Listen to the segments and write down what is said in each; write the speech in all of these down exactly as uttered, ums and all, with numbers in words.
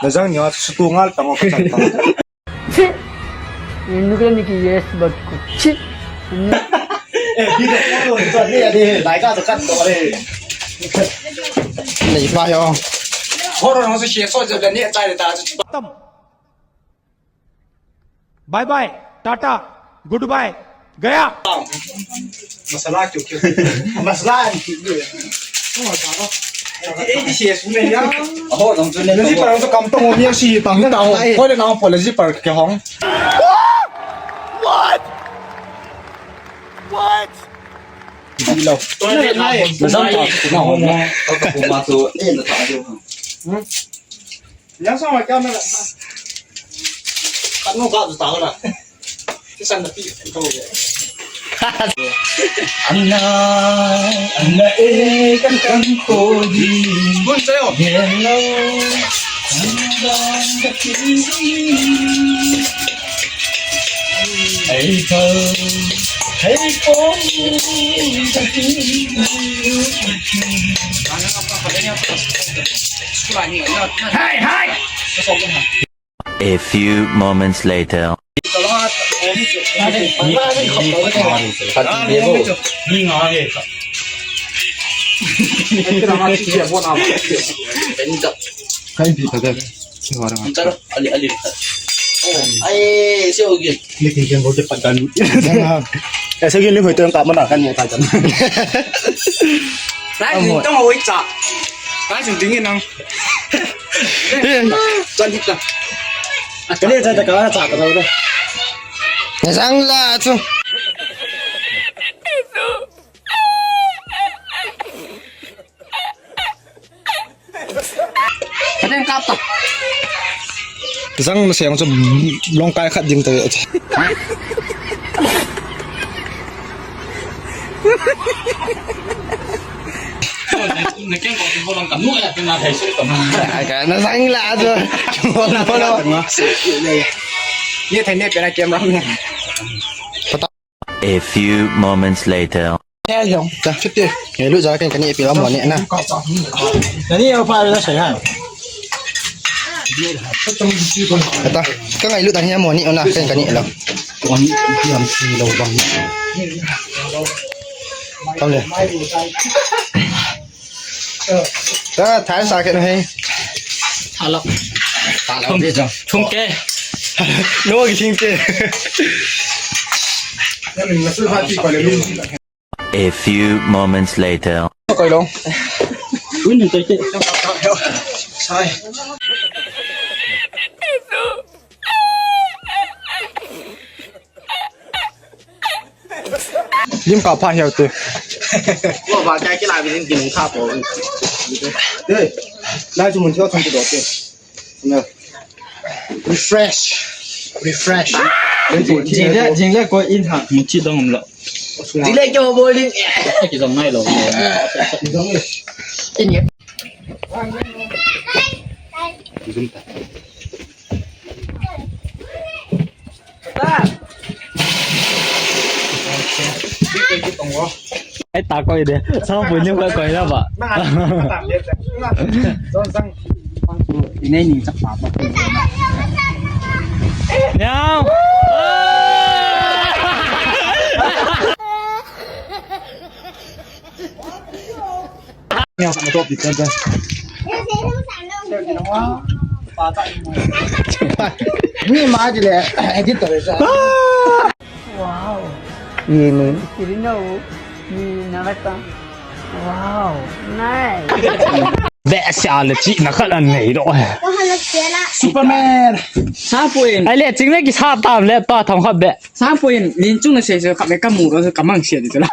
Najang nyo sutu ngal tango kachang tango. Chi. Nukle niki yes bat ko. Chi. Eh, video photo ni to ni ni lai ka to kat to re. Nei pa yo. Horo no se so je ni chai ta. Bye bye, tata, goodbye, gaya. Masala kyun kyun? Masala kyun kyun? Ei di si sune ya. Aho, dong chune. Naji parang to kam to ngom ya si tang ta ho. Hoi le na ho pole ji par ke hong. What? What? Di lo. Masam ta na ho. Ka ko ma to e na ta jo. Yang sama kamera. Kan no ka ta na. Anna, anna e kan kan ko di. Hello. Hey ho, hey ho. Hey, hey. A few moments later. Kaisa gini hoi tong kap mana kan ya tajam. Rai ni tong hoi cha. Rai sing dingin nang. Chan hita. Kali cha ta ka cha ka ta. Sang la chu. Kadang kap ta. Zang na seng chu long kai khat jing ta. Ai ka na sang la chu. Bol bol. Ye thai ne pera camera. A few moments later. Khe yong, ta chuti. Ngai lu ja kan kani epi lam moni na. Nani ya pa la sai ha. Ta, ka ngai lu ta ya moni ona kan kani lam. Wan diam si lo bang. Tau le. Ta thai sa ke no he. Thalok. Thalok de jong. Thung ke. No gi thing ke. A few moments later. Koi lo. Win ni tai ke. Sai. Lim ka pha hiau te. Lo ba kai ke la bi kin kha po. Te. Lai chu mun chu thang ki do te. Na. Refresh. Refresh. Jingle jingle ko in ha. Mun chi dong lo. Jingle ke bo lim. Ki dong nai lo. Ini. Ai ta koi de, sa pui ni koi koi na ba. Inai ni chak pa ba. Nyau. Ni ma jile edit tore sa. Wow. Ye ni. Kiri no. Ni na ta. Wow. Nice. Be sa le chi na khat an nei ro. Superman. Sa pui. Ai le ching le ki sa tam le pa thang kha be. Sa pui. Lin chung na se se ka me ka mu ro ka mang se de la.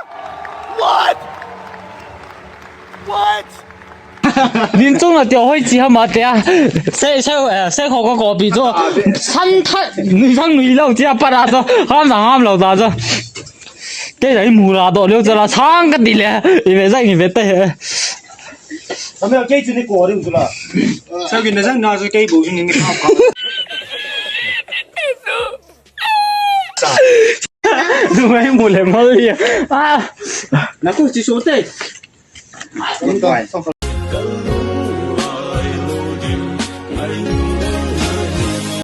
What? What? Nin chung na tio hoi chi ha ma tia. Se se se ko ko ko pi cho. San tha nui sang nui lo tia para cho. Ham da ham lo da cho. Te dai mu ra do leo cho la sang ka ti le. I ve zai ni ve te. Kami ke chu ni ko ri u la. Sa gi na sang na so ke bu ni ni ka ka. Dumai mule mol dia. Ah. Na ko chi so te.